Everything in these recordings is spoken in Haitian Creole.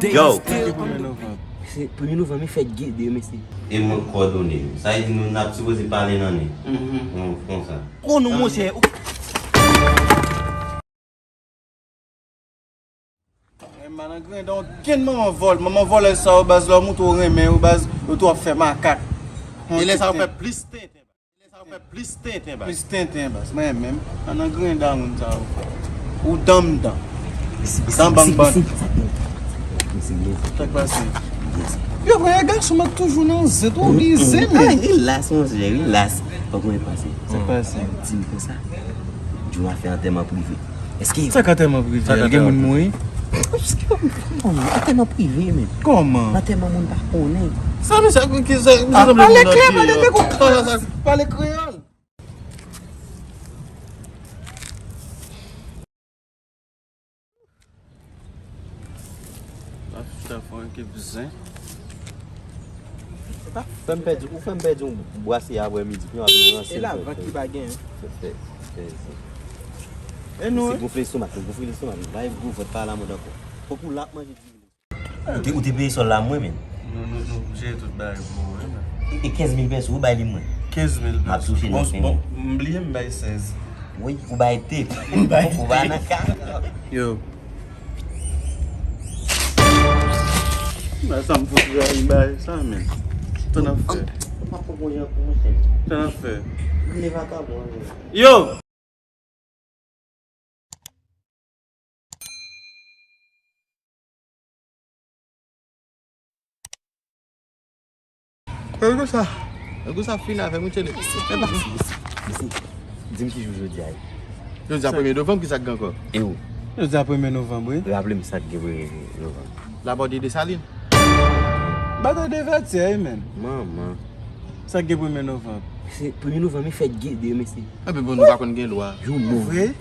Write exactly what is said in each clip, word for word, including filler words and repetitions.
Yo! Premye novanm. Se premye novanm, e fèt gede, mesye. E mwen kòdone. Sa vle di nou n ap sipoze pale nan nen. Mhm. Kon, konsa. Konnen w, monchè. Mwen pa nan grenn dan okenn manman vòl. Manman vòlè sa yo baz, lè w montre w renmen yo baz, yo tou ap fè makak. E lè sa yo fè plis tenten. Lè sa yo fè plis tenten baz. Plis tenten baz. Mwen menm, pa nan grenn dan moun sa yo. Ou dan m dan. Dan bank bann. Sa k pase? Yo, premye gason m ap toujou nan zen, twò blize men. Relax, monchè, relax. Fòk mwen pase. Sa k pase? Di m konsa. Jou a fè antèman prive. Èske... Sa k antèman prive? Sa k antèman prive? Antèman prive, men. Kòman? Antèman moun pa konnen. Sa, men sa, ki sa, ki sa, pale klè, pale klè, pale kreyòl. Sa fè yon ekip zen. Fè m pèdi, ou fè m pèdi yon brase aprè midi, pi w ap vin ranse. E la vant ki pa gen. Fè, fè, fè zen. E nou, se gonfle lestomak, gonfle lestomak. Bay gwo vant pa la mòd ankò. Fòk ou la ap manje di. Ou te, ou te peye sòl la mwen menm. Nou, nou, nou jere tout bagay pou ou, wi, men. E, e kenz mil pèso, ou bay li mwen. Kenz mil pèso. M ap touche nan fen mwen. Bon, m bliye m bay sèz. Wi, ou bay te. Ou bay te. Ou pa nan ka. Yo. Bay sa m fout rayi bay sa, men. Sa n ap fè? Sa n ap fè? Yo! E konsa, e konsa fini avè m, wi, tchele. Mesye, di m ki jou jodi a ye. Jodi a premye novanm, ki sa k gen ankò? E ou? Jodi a premye novanm, wi. Raple m sa k gen premye novanm. Labòde Desalin. Batay de Vètyè, wi, menm. Manman. Sa k gen premye novanm? Se premye novanm, e fèt gede, mesye. Epi bon, nou pa konn gen lwa. Yon mo. Vre?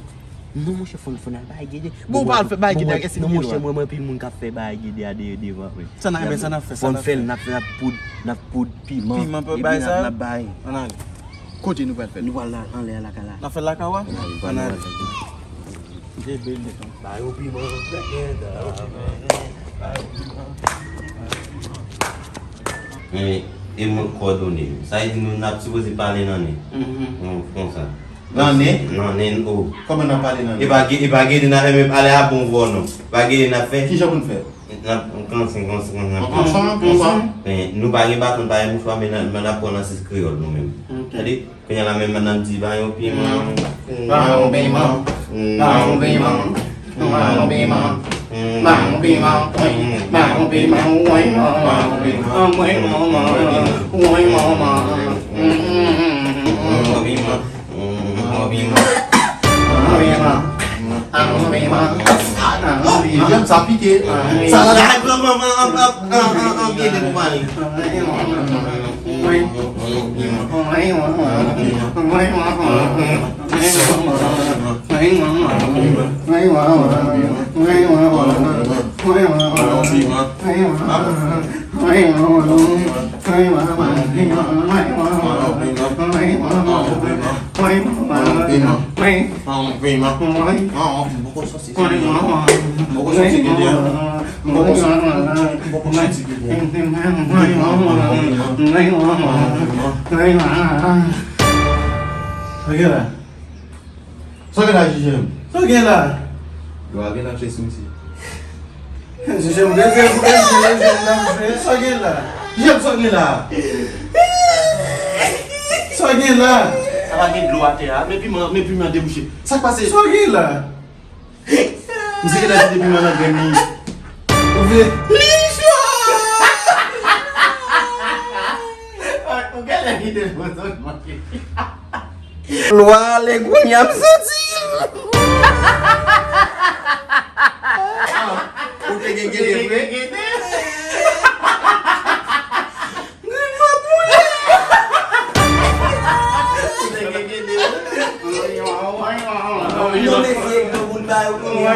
Non, monchè, fò n, fò n al bay gede. Bon, ou pa al fè bay gede ak èske gen lwa? Non, monchè, mwen, mwen, anpil moun k ap fè bay gede a de, devan, wi. Sa n a, men sa n ap fè, sa n ap fè. Fò n fè l, n ap, n ap poud, n ap poud piman. Piman pou bay sa? N ap bay. Ann ale. Kote nou pral fè l? Nou pral la, anlè a lakay la. N ap fè l lakay ou a? Ann ale. Ann ale. Bay yo piman. Men, e mwen k kòdone. Sa vle di nou n ap sipoze pale nan nen. Mhm. Kon, konsa. Nan nen? Nan nen, o. Kòman n ap pale nan nen? E pa ge-, e pa gede n ap fè, men pale a bon vwa non. Pa gede n ap fè. Kijan pou n fè? N ap, konsa, konsa, konsa. Konsa, konsa. Men, nou pa gen baton, pa gen mouchwa, men n ap, men n ap pran nan sans kreyòl nou menm. Ok. Tande? Kounye a la menm, n ap di, ba yon piman. Ba yon piman. Ba yon piman. Ba yon piman. Ba yon piman. Ba yon piman. Ba yon piman. Ba yon piman. Ba yon piman. Sa pike. Sa la. Ay, pran manman, an, an, an, an, an, byen de pou pale. Sa gen la? Sa w gen la, Jijèm? Sa w gen la? Yo a gen nan chès misye. Jijèm, rete pou rete, Jijèm nan fè. Sa w gen la? Jijèm, sa w gen la? Sa w gen la? Sa pa gen dlo atè a. Men piman, men piman debouche. Sa k pase? Sa w gen la? Misye genlè kite piman nan grenn li. Ou vle? Li cho! Ou genlè kite piman nan grenn li. Lwa ale kounye a m santi l. Ou te gen gede vre? Ou te gen gede vre? Non, mesye, granmoun ba yo kounye a.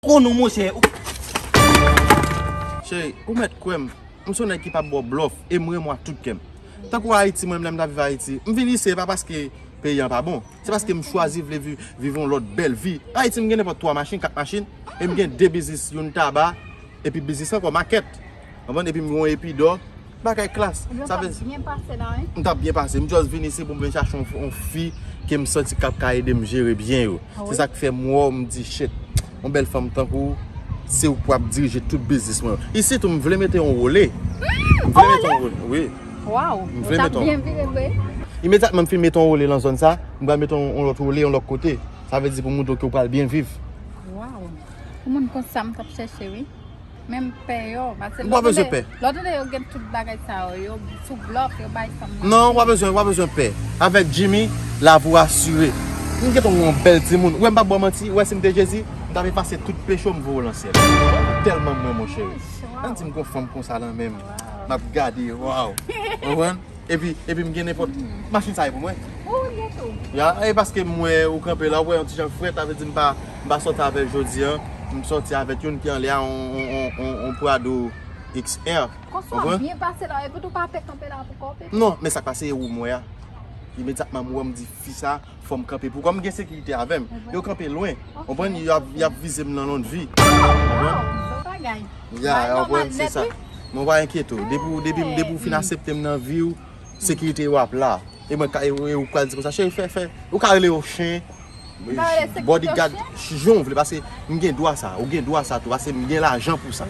Konnen w, monchè. Cheri, ou mèt kwè m. M se yon nèg ki p ap ba w blòf, e m renmen w ak tout kè m. Tankou Ayiti, mwen menm lè m t ap viv Ayiti, m vin isi pa paske peyi an pa bon. Se paske m chwazi vle vi- viv yon lòt bèl vi. Ayiti, m gen nenpòt twa machin, kat machin, e m gen de biznis, youn taba, epi biznis ankò, makèt. Konprann? Epi m gen yon epidò, bagay klas. Ebyen, w t ap byen pase la, wi. M t ap byen pase. M just vin isi pou m vin chache yon, yon fi ke m santi k ap ka ede m jere byen yo. Se sa k fè m wè w, m di, shit, yon bèl fanm tankou w, se ou k ap dirije tout biznis mwen yo. Isi tou, m vle mete yon wole. M vle mete yon wole, wi. Waw, ou t ap byen vire vre. Imedyatman m fin mete yon wole nan zòn sa, m pral mete yon, yon lòt wole yon lòt kote. Sa vle di pou montre w ke w pral byen viv. Waw. Pou moun konsa m t ap chèche, wi. Men m pè yo, paske lè w tande, lè w tande yo gen tout bagay sa yo, yo sou blòf, yo bay fanm manti. Non, w pa bezwen, w pa bezwen pè. Avèk Jimmy, lavi w asire. M gentan yon bèl timoun. Ou wè m p ap ba w manti, ou wè si m te Jezi, m t ap efase tout peche w, m voye w nan syèl. Tèlman m renmen w, cheri. Ann di m gon fanm konsa nan men m. M ap gade, waw. Ou konprann? Epi, epi m gen nenpòt machin sa e pou mwen. Ou gen tou. Ya, e paske m wè ou kanpe la, ou wè yon ti jan frèt, sa vle di m pa, m pa sòti avè l jodi a. M sòti avèk youn ki anlè a, on, on, on, on, on Prado X R. Konsa w byen pase la, epi tou pa pè kanpe la pou kò w, bebe. Non, men sa k pase e ou m wè a. Imedyatman m wè m di fi sa, fò m kanpe pou kò m gen sekirite avè m. Yo kanpe lwen. Konprann? Y ap, y ap vize m nan lòt vi. Konprann? Bon bagay. Ya, konprann, se sa. Men w pa enkyete w. Depi w, depi, depi w fin aksepte m nan vi w, sekirite yo ap la. E mwen, e, e ou pral di konsa, cheri, fè, fè. Ou ka rele yo chen, bodyguard, jan w vle, paske m gen dwa sa. Ou gen dwa sa tou, paske m gen lajan pou sa.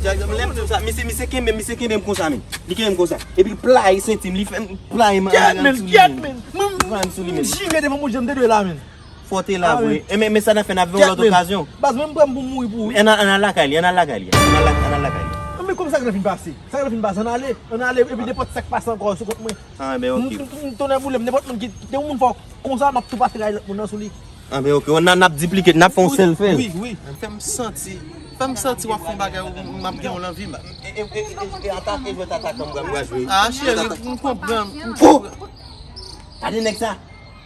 Lè m di w sa, misye, misye kenbe, misye kenbe m konsa, men. Li kenbe m konsa. Epi playe senti m, li fè m playe m. Gyèt, men, gyèt, men. Mwen, mwen, mwen, mwen jire devan Bondye, m te dwe la, men. Fò w te la vre. E men, men sa n ap fè, n ap fè yon lòt okazyon. Baz, mwen m prè m pou m mouri pou ou. Ann al, ann al lakay li, ann al lakay li. Ann al lakay li. Men kòman sa k nan fin pase? Sa k nan fin pase? Ann ale, ann ale, epi nenpòt sa k pase ankò sou kont mwen. Ah, ben, ok. M, m, m, tonnè boule m, nenpòt moun ki, de yon moun fò konsa, m ap tou pase ray lòt moun nan sou li. Ah, ben, ok. N a, n ap diplike, n ap fè yon sèl fè. Wi, wi. Fè m santi, fè m santi w ap fè yon bagay, m ap gen yon lanvi. E, e, e, e, e atake, jwèt atake, m pral jwe. Ah, cheri, m konprann, m konprann. Gade nèg sa.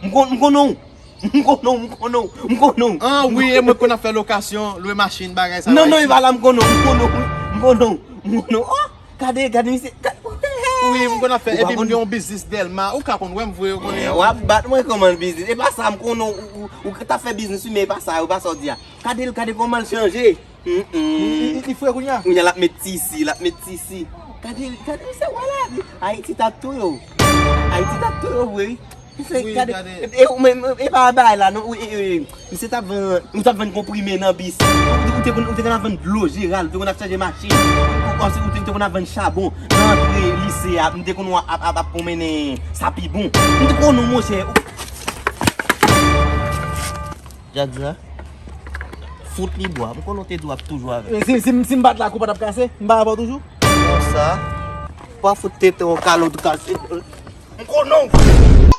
M kon, m konnen w. M konnen w, m konnen w, m konnen w. Ah wi, e mwen konn ap fè lokasyon, lwe machin, bagay sa yo. Non, non, e pa la m konnen w, m konnen w, m konnen w, m konnen w. Oh, gade, gade misye. Wi, m konn ap fè, epi m gen yon biznis Dèlma. Ou ka konn wè m vre, ou konnen. W ap bat mwen kòman biznis? E pa sa, m konnen w, ou, ou, ou t ap fè biznis wi, men e pa sa, e pa sa w di a. Gade l, gade kòman l chanje. Li, li, li fre kounye a. Kounye a l ap met tisi, l ap met tisi. Gade, gade, misye wè la. Ayiti t ap touye w. Ayiti t ap touye w vre wi. Misye, gade. E, e, e pa bagay la non. Wi, e, e, misye t ap vann, ou t ap vann konprime nan bis. Ou, ou te konn, ou te konn ap vann dlo Jeral, ou te konn ap chanje machin. Ou, ou, ou te konn ap vann chabon nan antre lise a. M te konn wè ap, ap, ap pwomennen sa pi bon. M te konn wè monchè. Jack Jean, fout li bwa. M konnen w te di w ap toujou avè m. Si, si, si m bat la, kou pa t ap kase? M pa avè w toujou? Konsa, pa fout tete w kale w kase. M konnen w.